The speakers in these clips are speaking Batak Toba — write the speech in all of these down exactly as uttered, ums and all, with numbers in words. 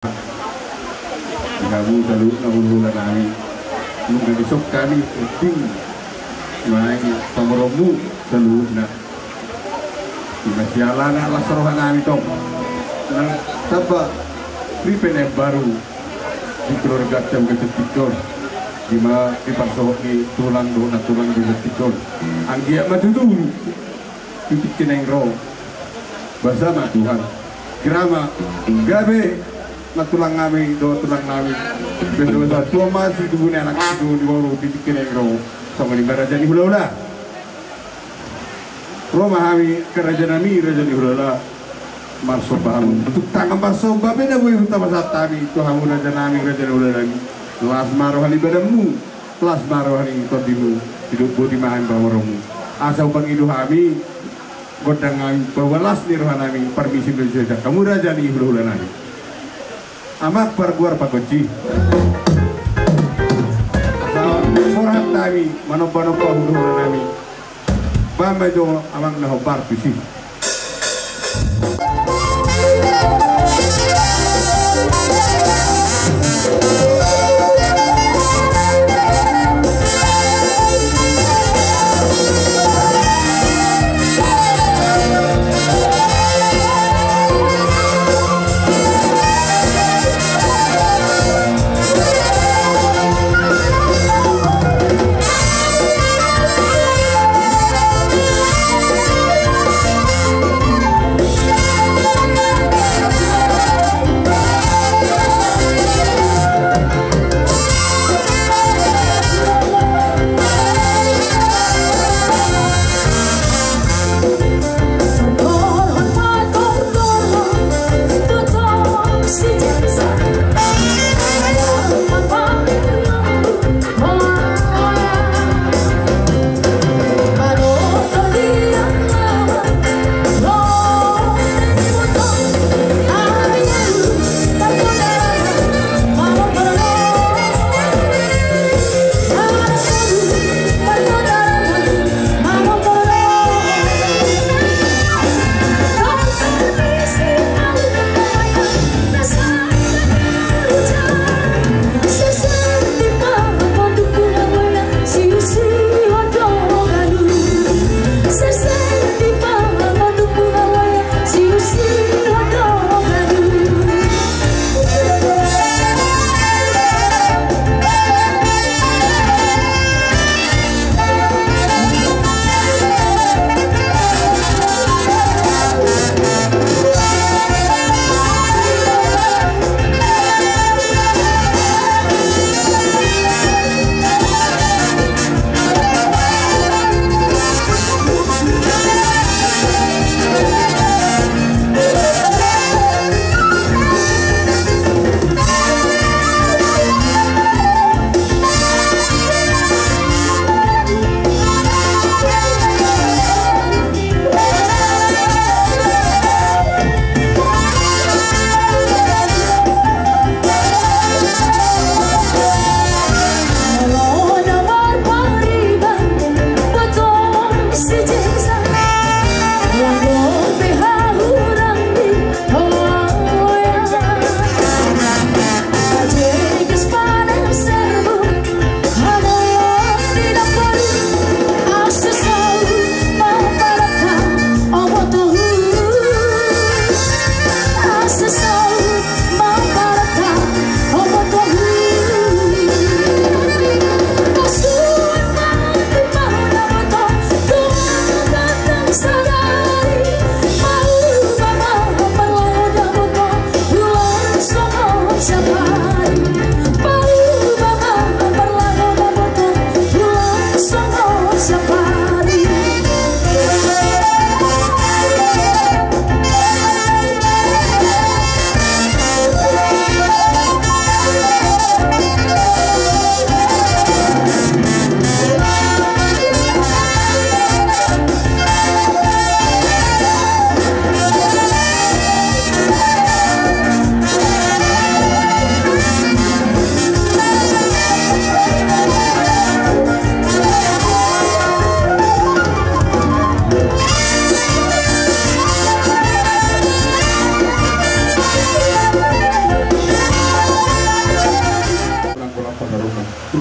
Di hamu saluhutna hulahula nami, nunga dison hami unding nuaeng pamoruonmu saluhutna. Ima siala na las roha nami tong, na tamba ripe na baru di keluarga Cam Gacet Tikor, ima diparsohot ni tulang dohot nantulang di Tikor. Anggiat ma tutu di tingki naeng ro. Basa ma Tuhan. Hira ma gabe nantulang nami dohot tulang nami. Basa-basa tua ma situbu ni anak situbu ni boru di tingki naeng ro. Songon i ma raja ni hulahula. Ro ma hami, raja nami, raja ni hulahula. Marsomba hamu. Tuk tangan marsomba pe na boi hupasahat hami tu hamu raja nami, raja ni hulahula nami. Las ma roha ni badanmu. Las ma roha ni tondimu, didok boti ma hami pamoruonmu. Asa hupangido hami gondang nami, bahwa las ni roha nami, parmisi ma di sian hamu raja ni hulahula nami. Amang parguar pagonsi. Asa borhat hami manomba-nomba hulahula nami. Bahen ma jo amang na hombar tusi.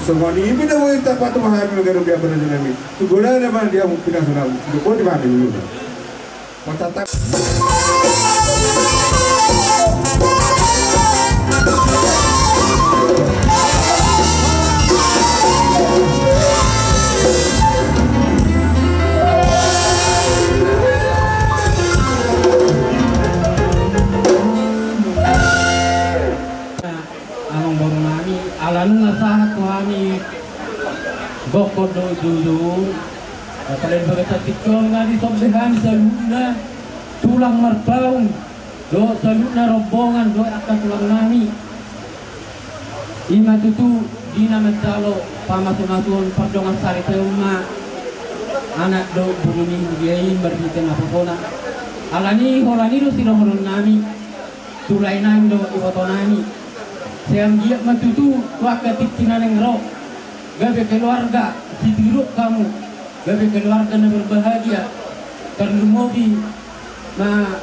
Songon i ma na boi tapatum hami manggarupi angka raja nami. Tu godang na ma di hamu pinasu nami. Songon i ma hami dulu. Patatap. Amang boru nami, ala nunga sahat tu hami gokhon dohot joujou. Apala di bagasan tingki on nga dison be hami saluhutna tulang Marpaung dohot saluhutna rombongan dohot angka tulang nami. I ma tutu di na manjalo pamasumasuon pardongansaripeon ma anak dohot boru ni huria i marhite naposona. Alani holan i do sidohonon nami tu lae nami dohot iboto nami. Sai anggiat ma tutu tu angka tingki na naeng ro gabe keluarga sitiruk hamu, gabe keluarga na berbahagia. Tarlumobi ma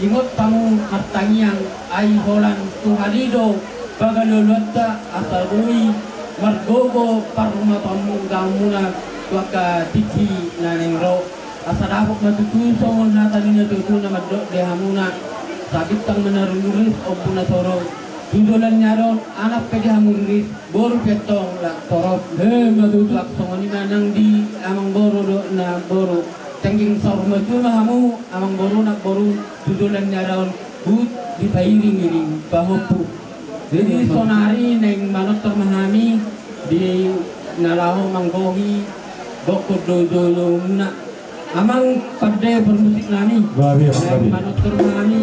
ingot hamu martangiang, ai holan Tuhan i do pangaloaloanta asa boi margogo parrumatanggaonmuna tu angka tingki na naeng ro. Asa dapot ma tutu songon hata ni natuatua na mandok di hamuna: Sabintang ma na riris, ompu na sorong, tu joloan ni ari on anak pe di hamu riris, boru pe antong lak torop. Emma tutu. Lak songon i ma nang di amang boru dohot na boru. Tenggeng saur matua ma hamu amang boru na boru tu joloan ni ari on, huhut dipairingiring pahompu. Jadi sonari naeng manortor ma hami di na laho manggohi gokhon dohot joujoumuna. Amang pande parmusik nami. Babi, amang babi. Manortor ma hami.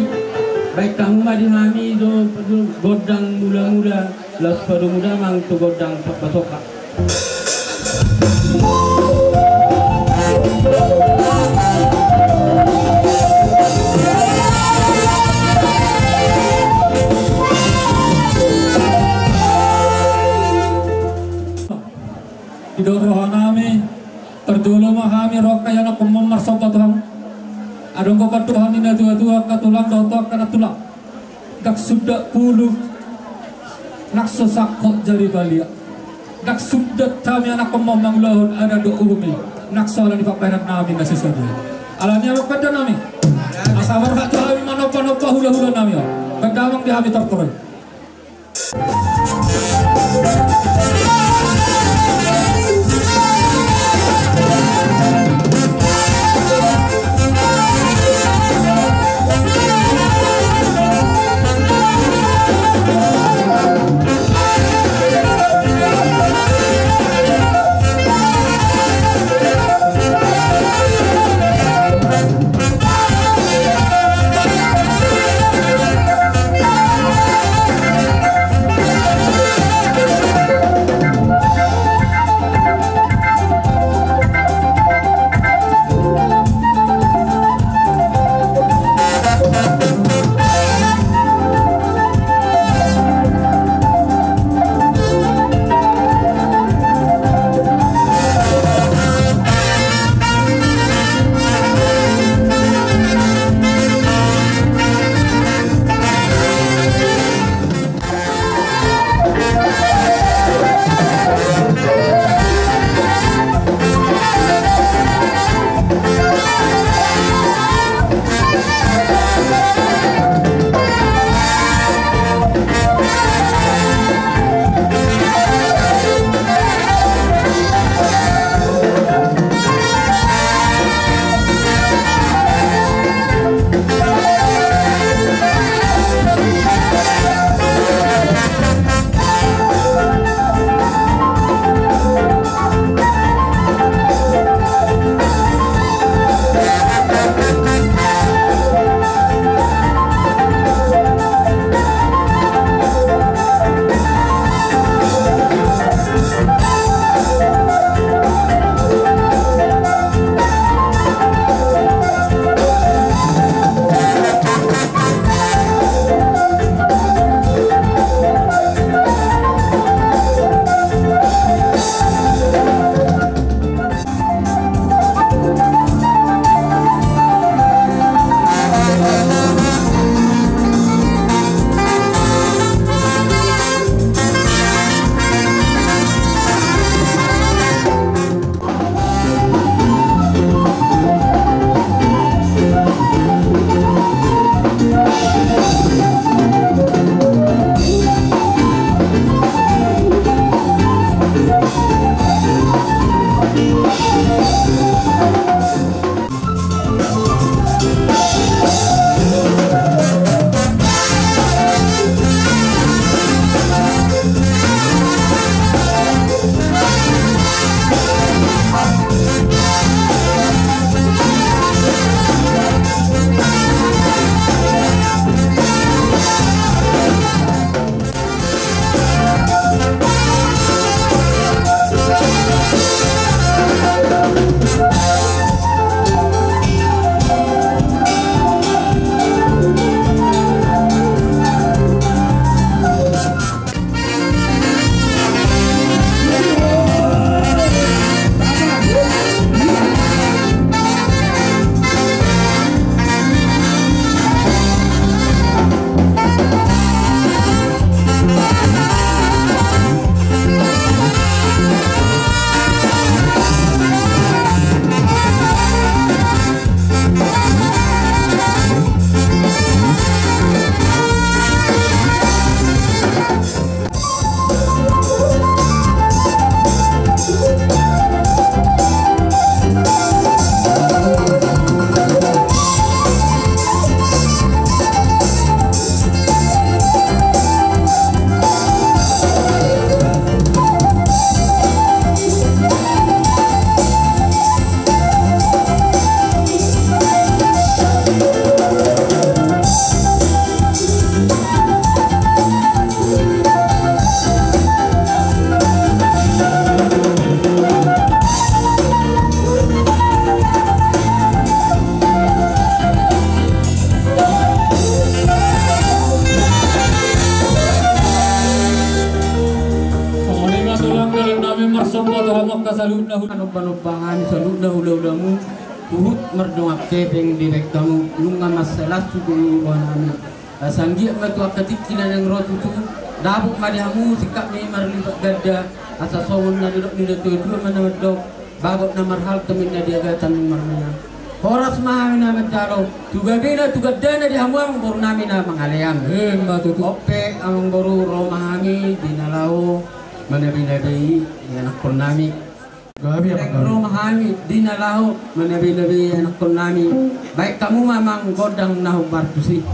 Baen hamu ma di hami do gondang mulamula, laos padomu damang tu gondang sombasomba. Didok roha nami, parjolo ma hami ro angka ianakhonmuna marsomba tu hamu. Adong do pandohan ni natuatua, angka tulang dohot angka nantulang: Ndang sundat pulung, ndang so sangkot jadi balian. Ndang sundat hami anakhonmuna mangulahon adat dohot uhum i, ndang so ala ni pambahenan nami na so sadia. Alani i amang pande nami, asa borhat tu hami manombanomba hulahula nami on. Pande amang di hami tortor i. Boto hamu angka saluhutna, hu- manomba-nomba hami saluhutna hula-hulamu, huhut mardongan hepeng dibahen hamu, nunga mansai las tu rohanami. Asa anggiat ma tu angka tingki na naeng ro tutu, dapot ma di hamu singkatna i marlipat ganda, asa songon na nidok ni natua-tua ma na mandok, bagot na marhalto ma inna di agatan nunga marmeam. Horas ma hami na manjalo, tu gabena tu gandana di hamu amangborunami na mangalean. Emma tutu. On pe amangboru, ro ma hami di na laho manabe-nabe ianakkonnami. Gabe apa? Ro ma hami di na laho manabe-nabe ianakkonnami. Bahen hamu ma amang gondang na hombar tusi.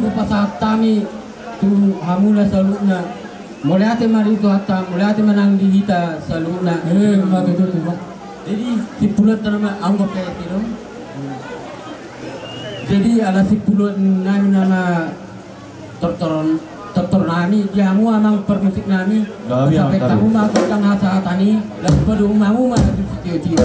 Pasahat hami tu hamuna saluhutna. Mauliate ma di Tuhanta, mauliate ma nang di hita saluhutna. Eh, ma tutu, tutu, ma. Jadi, simpulon tana ma, anggo pe tiro. Jadi, ala simpulon nami nama tortor, tortor nami, di hamu amang parmusik nami. Nami, sampai amang tamu ma gondang hasahatan i, lalu pada hamu ma di sitio-tio.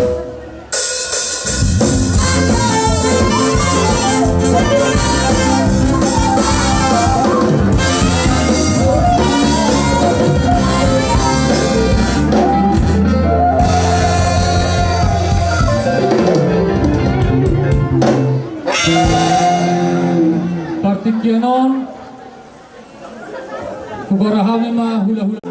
Partingkian on, huparahami ma hula-hula.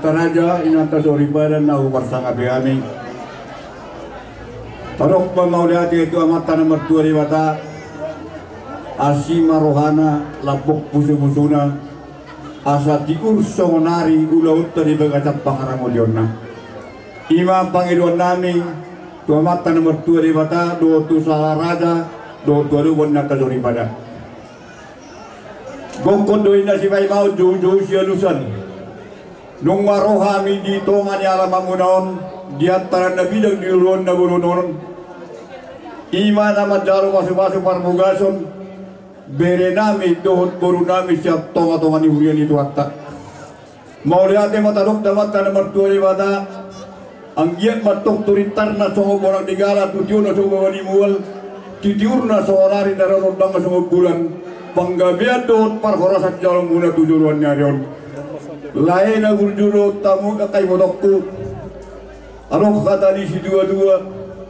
Raja, inanta soripada na huparsangapi hami. Tadok ma mauliate tu Amanta na martua Debata. Asi ma rohana, lambok pusumusuna, asa tiur songon ari ulaonta di bagasan pangaramotionna. I ma pangidoannami tu Amanta na martua Debata dohot tu Sala Raja dohot tu adopan ni inanta soripada. Gokhon do i na sipaingaton, joujou sialusan. Nunga ro hami di tonga ni alamanmuna on, di antaran na bidang di loloan na bolon on, i ma na manjalo pasupasu parbogason berenami dohot borunami sian tongatonga ni huria ni Tuhanta. Mauliate ma tadok tu Amanta na martua Debata. Anggiat ma antong tu rintarna songon bonang di gala, tu tiona songon baba ni mual, tu tiurna songon ari, na rondangna songon bulan, panggabean dohot parhorasan jaloonmuna tu joloan ni ari on. Lae na burju do tamu angka ibotongku. Adong hata ni siduadua: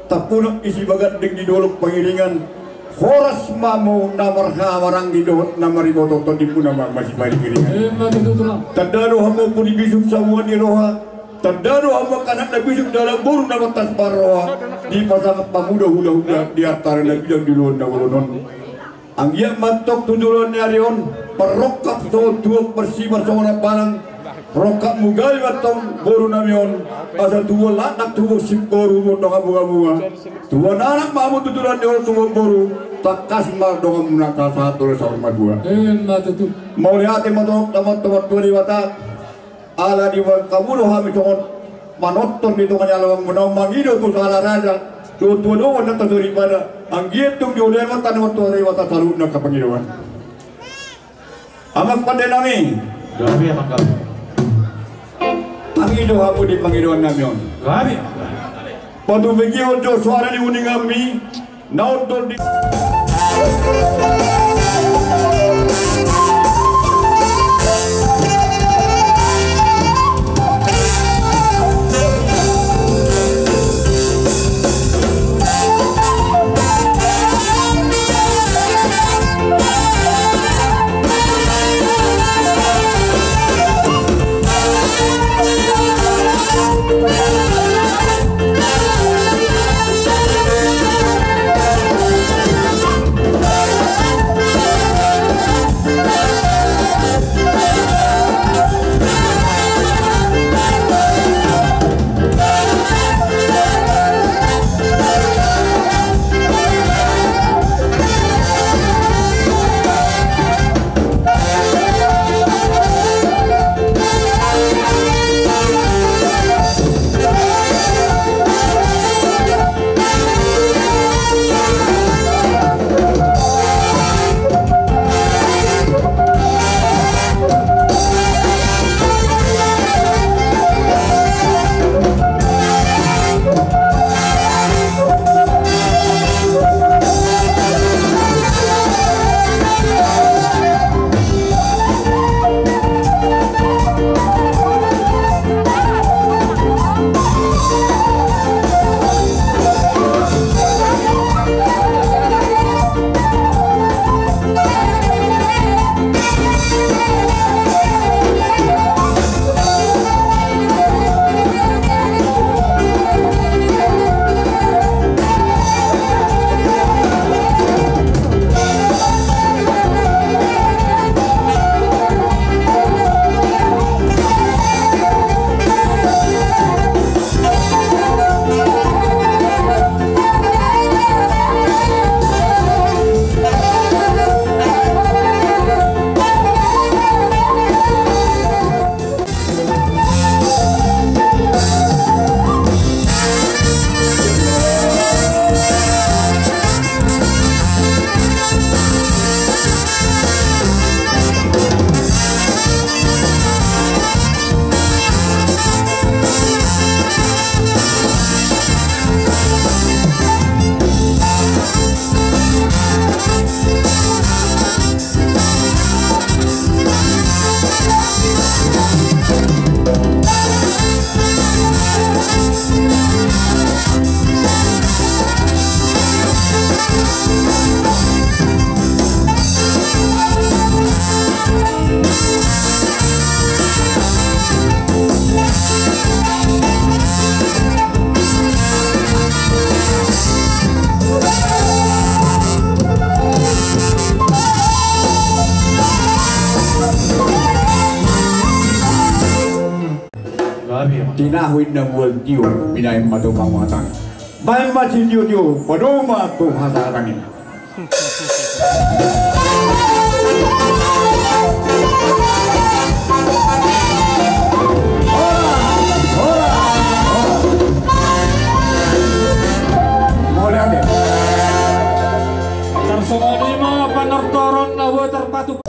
Tampunak ni Sibaganding di dolok Pangiringan, horas ma hamu na marhahamaranggi dohot na mariboto tondimuna ma masiparingiringan. Emma tutu, Tulang. Tanda do hamu ompu ni bisuk samuan ni roha, tanda do hamu angka anak na bisuk jala boru na martas marroha, dipasangap hamu do hulahula di antaran na bidang di loloan na bolon on. Anggiat ma antong tu joloan ni ari on, marrongkap songon tuak, marsibar songon ambalang, rongkapmu gabe ma antong borunami on, asa tubuan laknak, tubuan simboru, tubuan dongan bogaboga, tubuan anak ma hamu tu joloan ni ari on, tubuan boru, tangkas ma donganmuna sahat tu saur matua. Emma tutu. Mauliate ma tadok tu Amanta na martua Debata. Ala ni i ma hamu do hami songon manortor di tonga ni alamanmuna on, mangido tu Sala Raja dohot tu adopan ni inanta soripada. Anggiat tung dioloi Amanta na martua Debata saluhutna angka pangidoan. Amang pandenami. Gabe, Amang, gabe. Tangi do hamu di pangidoannami on. Gabe. Patubegihon jo soara ni uninganmi na ondol di Tinahu inna mual tio, binaen ma tu panguatan. Baen ma sitiotio, padomu ma tu hasahatan i. Tarsongon i ma panortoron na boi tarpatupa.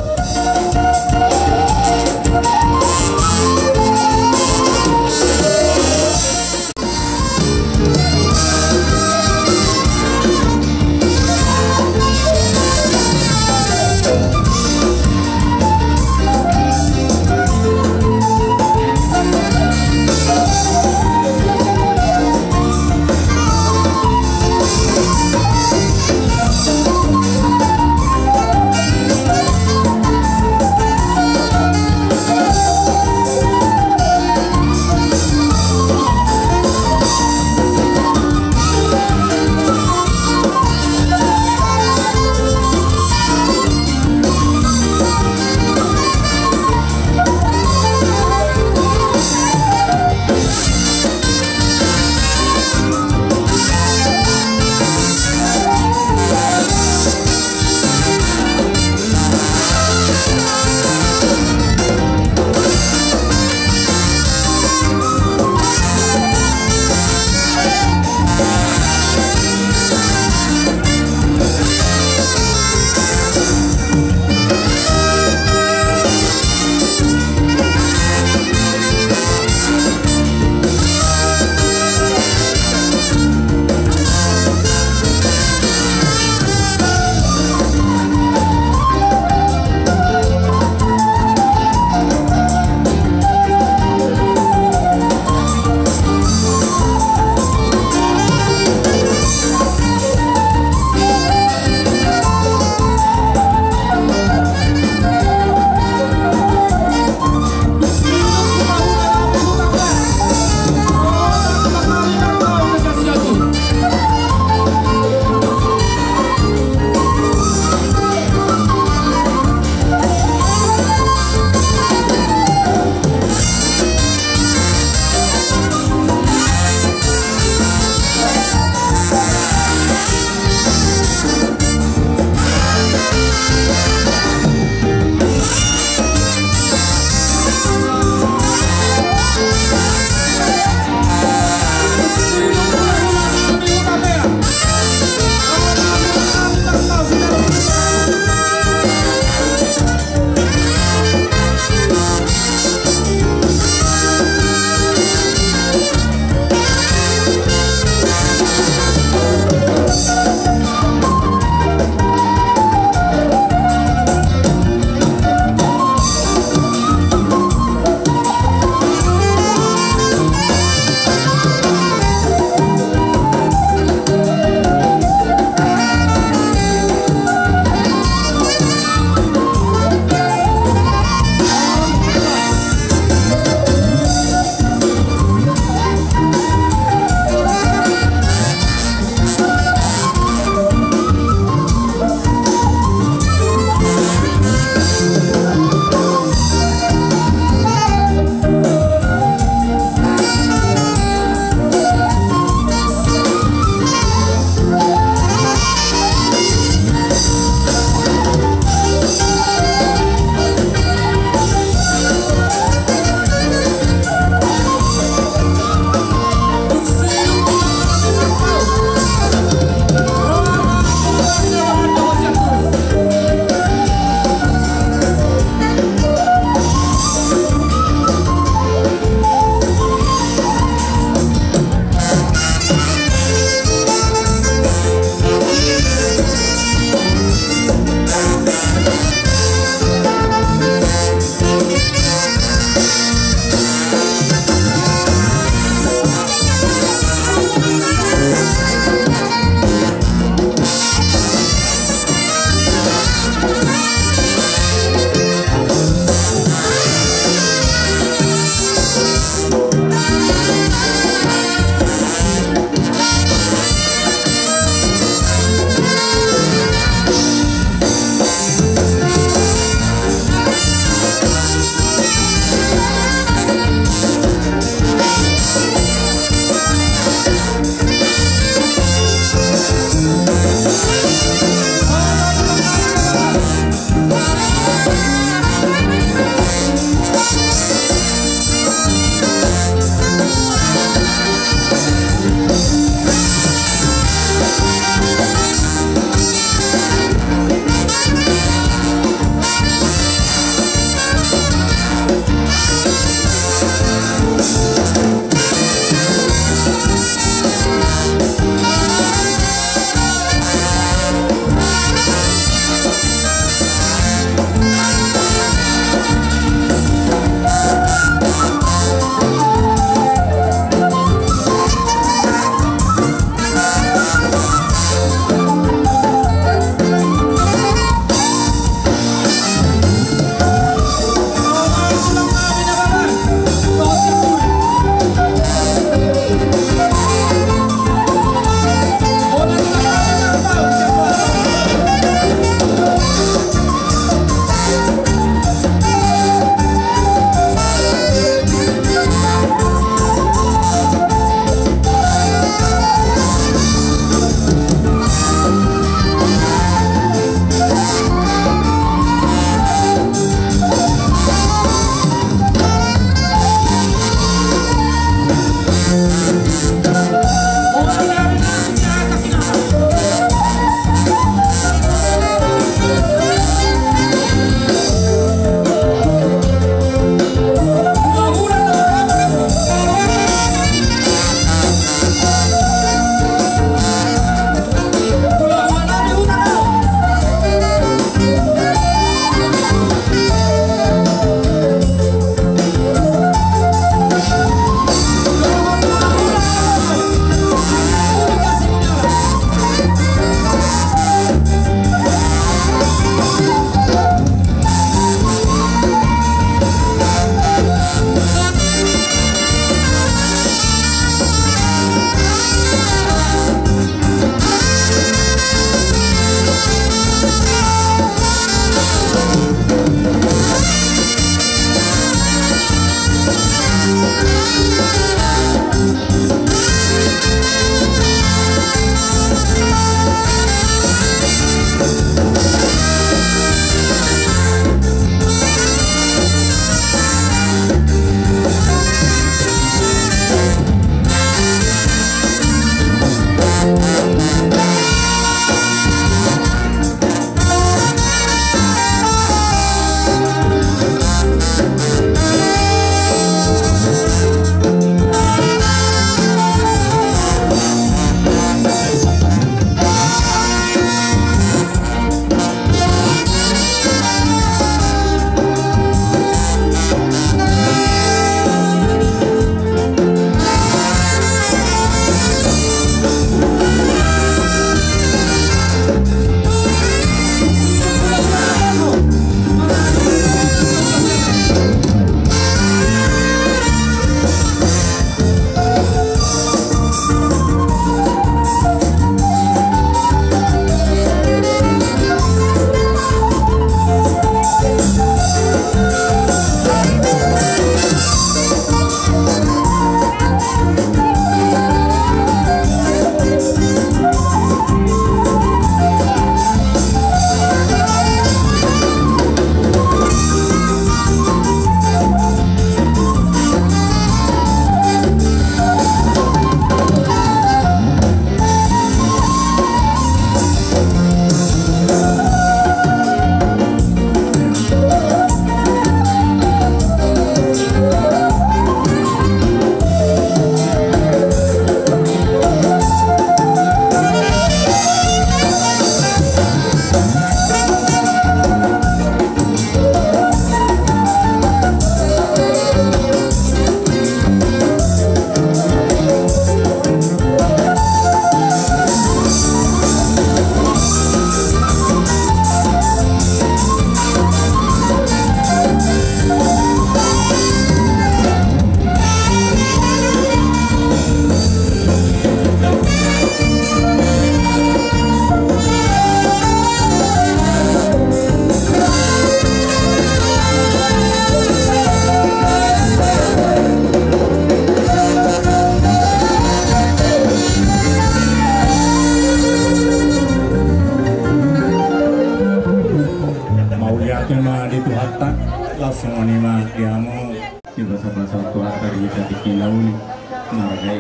Marga i.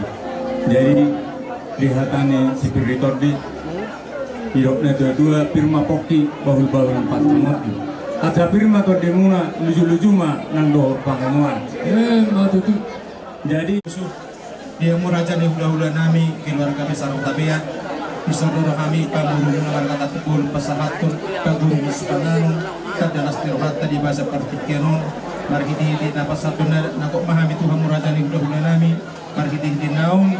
Jadi, di hata ni si pir ni tondi, didok na tua-tua, pir ma pongki, bahul-bahul pansamotan. Asa pir ma tondimuna, luju-luju ma nang dohot pangomoan. Emma tutu. Jadi, di hamu raja ni hula-hula nami, keluarga besar Hutabean, dison do hami pamoruon marga Tampubolon pasahathon panggohi ni sipanganon, tanda las ni rohanta di bagasan partingkian on, marhite-hite na pasahathon na, nangkok ma hami tu hamu raja ni hula-hula nami, marhite-hite naung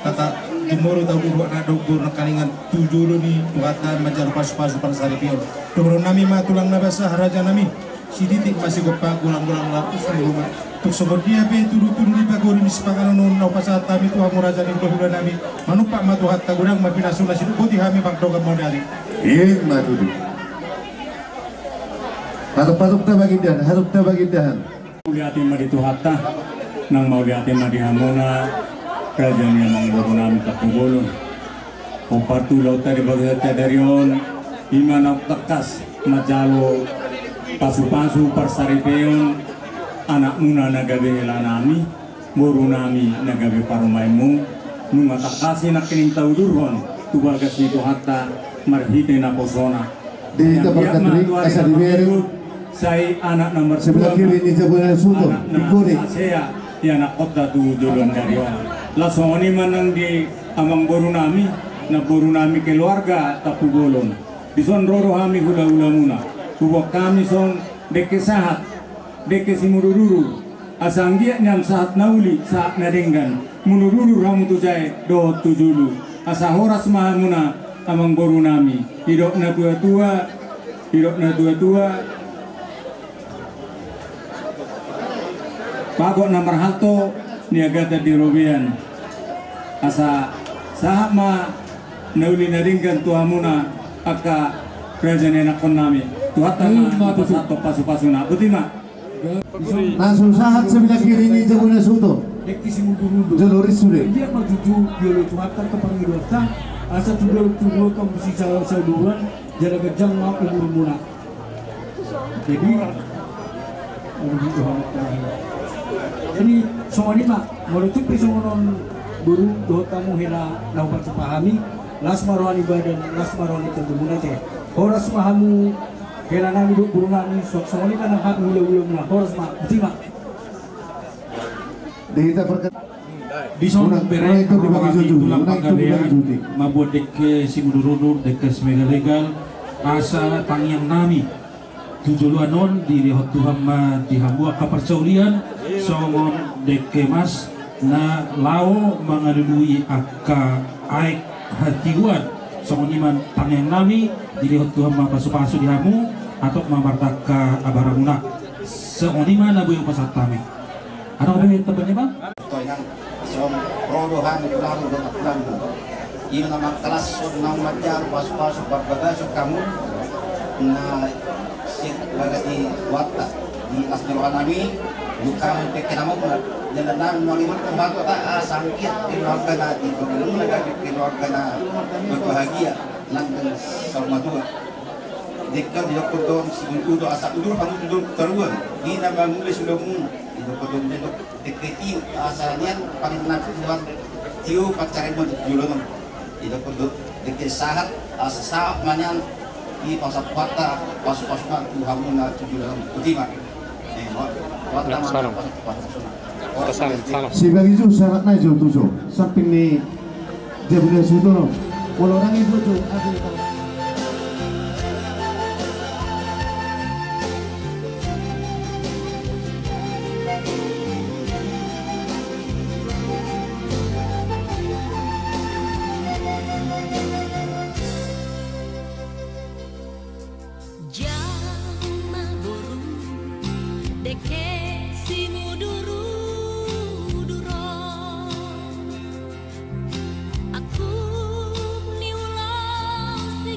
tata jumolo tauduruhon anak dohot boru nangkaningan tu jolo ni Tuhanta manjalo pasu-pasu parsaripeon. Dohonon nami ma tulang na basa, raja nami, sititi ma sigompa, golang-golang ma usus ni ruma. Tung songon dia pe tudu-tudu ni panggohi ni sipanganon on na hupasahat hami tu hamu raja ni hula-hula nami, manumpak ma Tuhanta, godang ma pinasuna, sidok boti hami mardongan modari. Emma tutu. Hatop-hatop ta baginda, hatop ta baginda. Mauliate ma di Tuhanta, nang mauliate ma di hamuna, raja ni amangboru nami Tampubolon. Hombar tu ulaonta di bagasan sadari on, i ma naung tangkas manjalo pasu-pasu parsaripeon anakmuna na gabe hela nami, boru nami na gabe parumaenmu, nunga tangkas i nangkining taudurhon tu bagas ni Tuhanta marhite naposona. Di hita parkatrik asa dibereng. Sai anak na martua, sebelah kiri ni jabuna suto, anak na asea, i anakkonta tu joloan ni ari on. Laos songon i ma nang di amangboru nami, namboru nami keluarga Tampubolon. Dison ro do hami hula-hulamuna. Huboan hami son dengke sahat, dengke simudur-udur. Asa anggiat nian sahat na uli, sahat na denggan, mudur-udur hamu tu jae dohot tu julu. Asa horas ma hamuna, amangboru nami. Didok na tua-tua, didok na tua-tua, bagot na marhalto, niagatan di robean. Asa sahat ma na uli na denggan tu hamuna angka raja ni anakkon nami. Tuhanta ma na pasahathon pasu-pasuna. Boti ma. Na so sahat sebelah kiri ni jabuna suto. Dengke simudur-udur. Jolo ris sude. Dia ma tutu diolo Tuhanta tu pangidoanta. Asa tu dolok tu dolok hamu sisauduran, jala ganjang ma umurmuna. Jadi, jadi songon i ma, molo tung pe songon on boru dohot hamu hela na hupasahat hami, las ma roha ni badan, las ma roha ni tondimuna ate. Horas ma hamu hela nami dohot boru nami, so songon i ma nang hami hula-hulamuna, horas ma, boti ma. Di hita parkatrik. Dison bere, amang hami tulang Panggabean, mambuat dengke simudur-udur, dengke simelegal-legal, asa tangiang nami tu joloan on dilehon Tuhan ma di hamu angka parsaulian, songon dengke mas na laho mangalului angka aek hatiuan, songon i ma tangiang nami, dilehon Tuhan ma pasu-pasu di hamu, hatop ma martangkas abaramuna. Songon i ma na boi hupasahat hami. Adong be tambahan, Bang? Toingan, son ro do hami tu lamu dongan-donganmu. Ima na mangkalashon naung manjalo pasu-pasu parbagason hamu na sian bagas ni rohanta, di las ni roha nami, dungkanan pe ke na mokmok. Jala nang mangihuthon hata asa anggiat keluarga na di pemilu na gabe keluarga na berbahagia nang dengan saur matua. Dengke didokkon do simudur-udur asa udur hamu tu dolok toruan. Di na mangulahon ulaonmu. Didokkon do dengke tio asa nian pangidoan Tuhan tio pansaripeon di joloan on. Didokkon do dengke sahat asa sahat ma nian di pasahat Tuhanta pasu-pasuna tu hamu na tu joloan on. Boti ma. Eh, ma, Tuhanta ma pasu-pasuna. Sibagi jus sarat na jo tu jo samping ni. Dia punya suto no. Molo orang ibu tu. Jama boru, dengke simudur-udur on. Aku ni ulos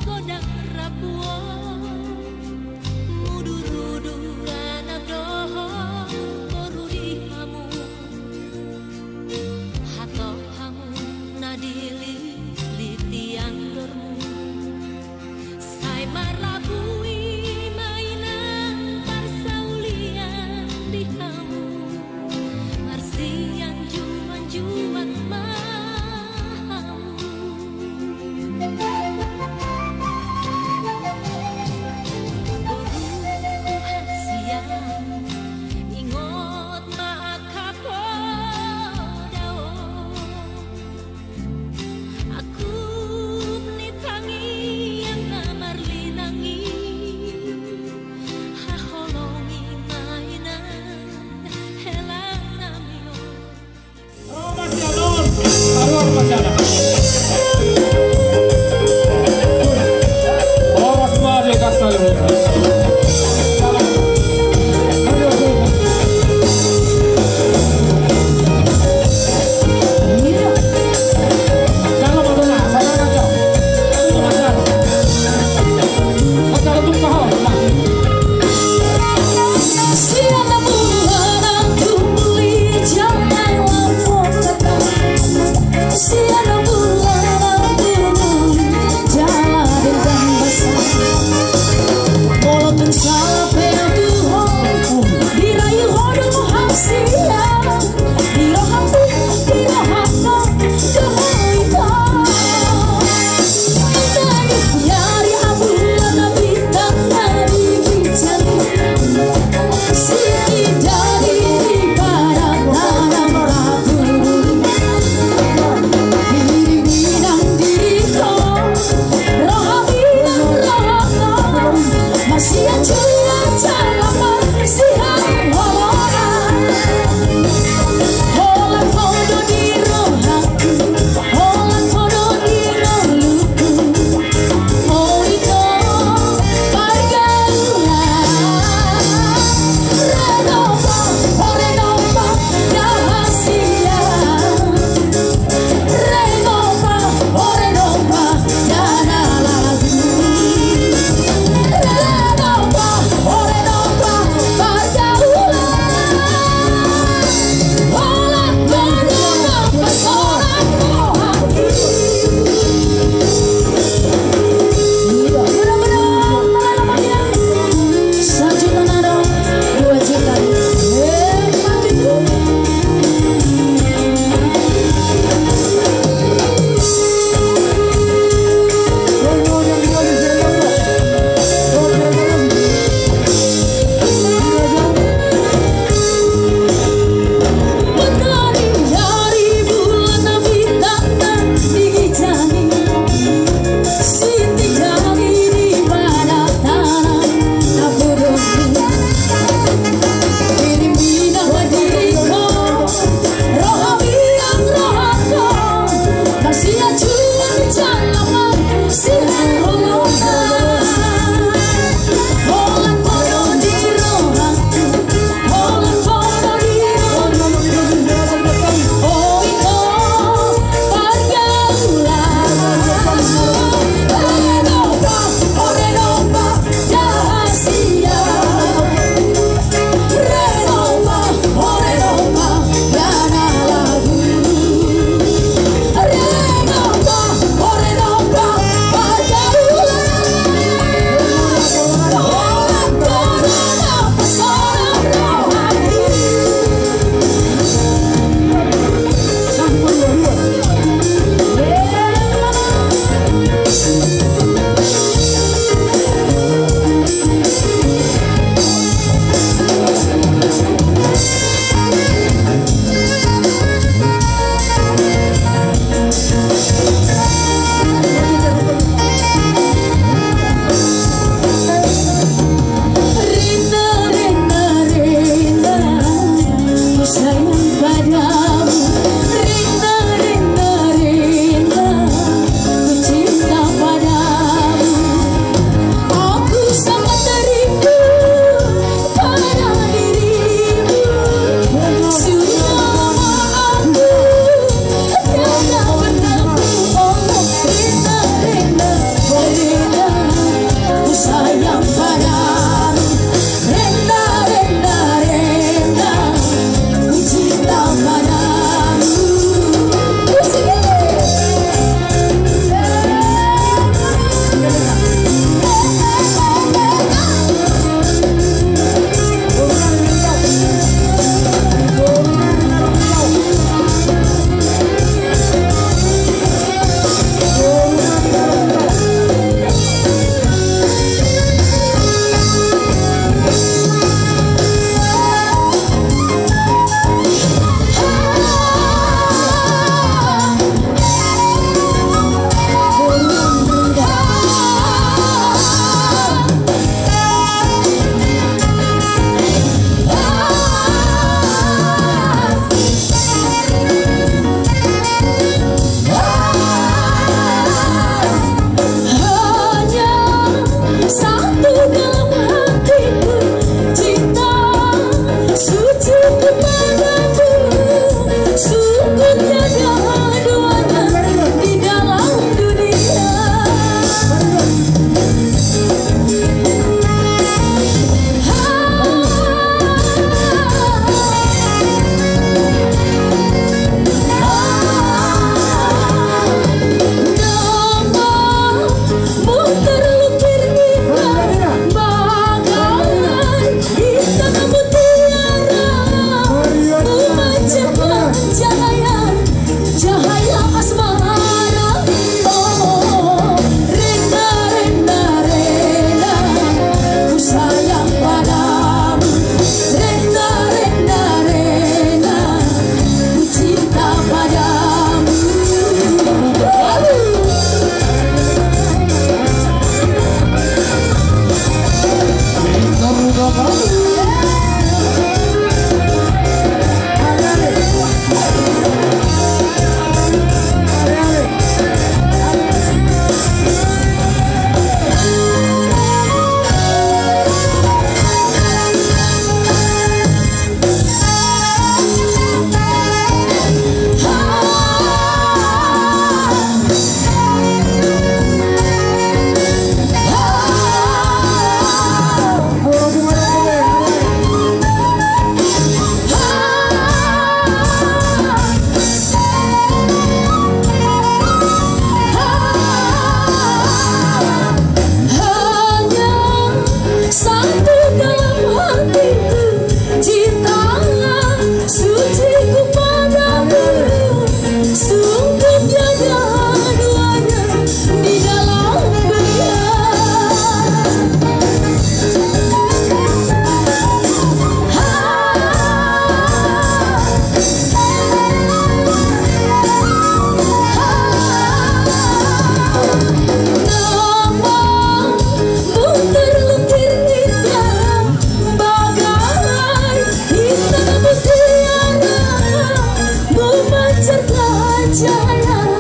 Cahaya,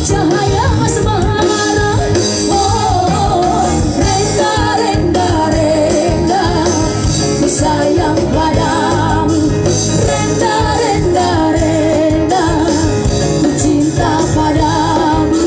cahaya asmara. Oh, renda, renda, renda, ku sayang padamu. Renda, renda, renda, ku cinta padamu.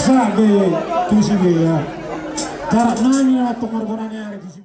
Be tusi be ya. Jarak nami na tongor bonani ari tusi.